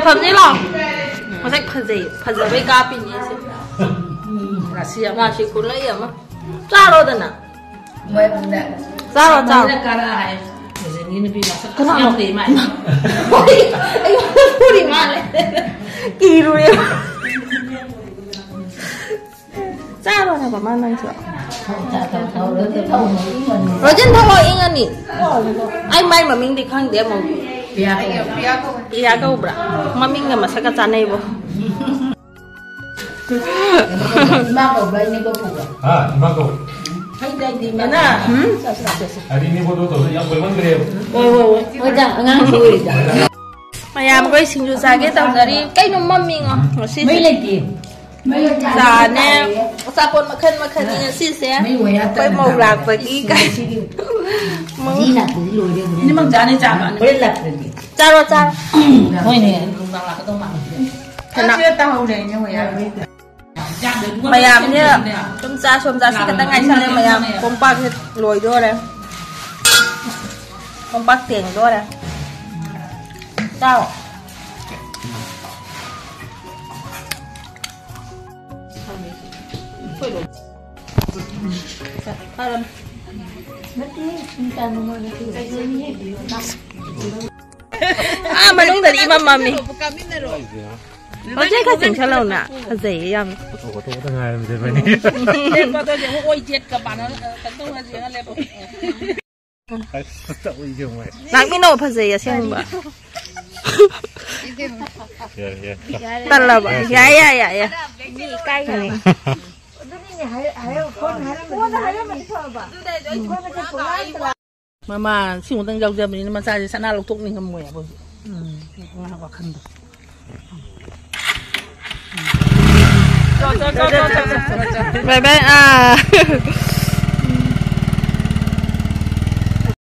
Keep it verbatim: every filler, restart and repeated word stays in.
ꯐꯝꯁꯤ ꯂꯥꯛꯑꯣ꯫ ꯃꯁꯛ ꯐꯖꯩ꯫ ꯐꯖꯕꯩ ꯀꯥꯞꯄꯤꯅꯦ ꯑꯩꯁꯦ꯫ ꯔꯥꯁꯤ ꯑꯃ꯫ ꯔꯥꯁꯤ ꯈꯨꯂꯩ ꯑꯃ꯫ ꯆꯥꯔꯣꯗꯅ꯫ ꯆꯥꯔꯣ, ꯆꯥꯔꯣ꯫ ꯀꯅꯥꯅꯣ? ꯀꯅꯥꯅꯣ? ꯑꯩꯉꯣꯟꯗ ꯐꯨꯔꯤ ꯃꯥꯜꯂꯦ꯫ ꯀꯤꯔꯨꯔꯦ꯫ ꯆꯥꯔꯣ ꯍꯥꯏꯕ ꯃꯥ ꯅꯪꯁꯨ꯫ ꯔꯣꯖꯤꯟ ꯊꯛꯑꯣ, ꯏꯪꯉꯅꯤ꯫ ꯑꯩ ꯃꯥꯏ ꯃꯃꯤꯡꯗꯤ ꯈꯪꯗꯦ ꯑꯃꯨꯛ꯫ ꯄꯤꯌꯥ ꯀꯧꯕ꯭ꯔꯥ? ꯃꯃꯤꯡꯒ ꯃꯁꯛꯀ ꯆꯥꯅꯩꯕꯣ꯫ ꯏꯃꯥ ꯀꯧꯕ꯭ꯔꯥ, ꯏꯅꯦ ꯀꯧꯕ꯭ꯔꯥ? ꯍꯥ, ꯏꯃꯥ ꯀꯧ꯫ ꯍꯩꯗꯥꯏꯗꯤ ꯏꯃꯥ꯫ ꯏꯃꯥ꯫ ꯍꯨꯝ? ꯆꯠꯁꯤ, ꯆꯠꯁꯤ, ꯆꯠꯁꯤ꯫ ꯑꯗꯤ ꯏꯅꯦ ꯀꯧꯗꯧ ꯇꯧꯗꯧ ꯌꯥꯝ ꯀꯣꯏꯃꯟꯈ꯭ꯔꯦꯕ꯫ ꯍꯣꯏ, ꯍꯣꯏ, ꯍꯣꯏ꯫ ꯍꯣꯏꯗ, ꯑꯉꯥꯡꯁꯨ ꯑꯣꯏꯔꯤꯗ꯫ ꯃꯌꯥꯝ ꯑꯩꯈꯣꯏ ꯁꯤꯡꯖꯨ ꯆꯥꯒꯦ ꯇꯧꯖꯔꯤ꯫ ꯀꯩꯅꯣ ꯃꯝꯃꯤꯉꯣ ꯉꯁꯤꯁꯦ꯫ ꯃꯩ ꯂꯩꯇꯦ꯫ ꯆꯥꯅꯦ, ꯑꯆꯥꯄꯣꯠ ꯃꯈꯜ ꯃꯈꯜꯅꯤ ꯉꯁꯤꯁꯦ꯫ ꯃꯩ ꯑꯣꯏꯔ ꯑꯩꯈꯣꯏ ꯃꯧ ꯂꯥꯛꯄꯒꯤ ꯀꯩ-, ꯃꯧ-, ꯃꯤ ꯂꯥꯛꯄꯗꯤ ꯂꯣꯏꯔꯦ꯫ ꯍꯣꯔꯦꯟ ꯂꯥꯛꯇ꯭ꯔꯗꯤ꯫ ꯆꯥꯔꯣ, ꯆꯥꯔꯣ꯫ ꯍꯣꯏꯅꯦ, ꯅꯨꯡꯗꯥꯡ ꯂꯥꯛꯀꯗꯧ ꯃꯥꯜꯂꯦ꯫ ꯀꯅꯥ? ꯃꯌꯥꯝꯁꯦ ꯁꯨꯝ ꯆꯥ, ꯁꯣꯝ ꯆꯥ, ꯁꯤ ꯈꯛꯇ ꯉꯥꯏꯁꯜꯂꯦ ꯃꯌꯥꯝ꯫ ꯀꯣꯝꯄꯥꯛꯁꯦ ꯂꯣꯏꯗꯣꯔꯦ꯫ ꯀꯣꯝꯄꯥꯛ ꯇꯦꯡꯗꯣꯔꯦ꯫ ꯆꯥꯎ꯫ ꯑꯥ, ꯃꯅꯨꯡꯗꯗꯤ ꯏꯃꯝ ꯃꯝꯃꯤ꯫ ꯍꯧꯖꯤꯛ ꯈꯔ ꯆꯤꯡꯁꯜꯂꯛꯎꯅ꯫ ꯐꯖꯩꯌꯦ ꯌꯥꯝꯅ꯫ ꯂꯦꯞꯄꯗꯣ ꯌꯦꯡꯉꯣ, ꯑꯣꯏ ꯖꯦꯠꯀ ꯃꯥꯟꯅ, ꯀꯩꯅꯣ ꯇꯧꯔ ꯌꯦꯡꯉ ꯂꯦꯞꯄꯣ꯫ ꯂꯥꯛꯃꯤꯟꯅꯧ, ꯐꯖꯩ ꯑꯁꯦꯡꯕ꯫ ꯌꯥꯔꯦ, ꯌꯥꯔꯦ꯫ ꯇꯜꯂꯕ? ꯌꯥꯏ, ꯌꯥꯏ, ꯌꯥꯏ, ꯌꯥꯏ꯫ ꯃꯃꯥ ꯁꯤꯃꯨꯛꯇꯪ ꯌꯥꯎꯖꯕꯅꯤꯅ ꯃꯆꯥꯁꯦ ꯁꯅꯥ ꯂꯧꯊꯣꯛꯅꯤꯡꯉꯝꯃꯣꯏ ꯍꯥꯏꯕ ꯍꯧꯖꯤꯛ꯫ ꯎꯝ꯫ ꯉꯥꯏꯍꯥꯛ ꯋꯥꯈꯟꯗꯣ꯫ ꯕꯥꯏ ꯕꯥꯏ, ꯑꯥ꯫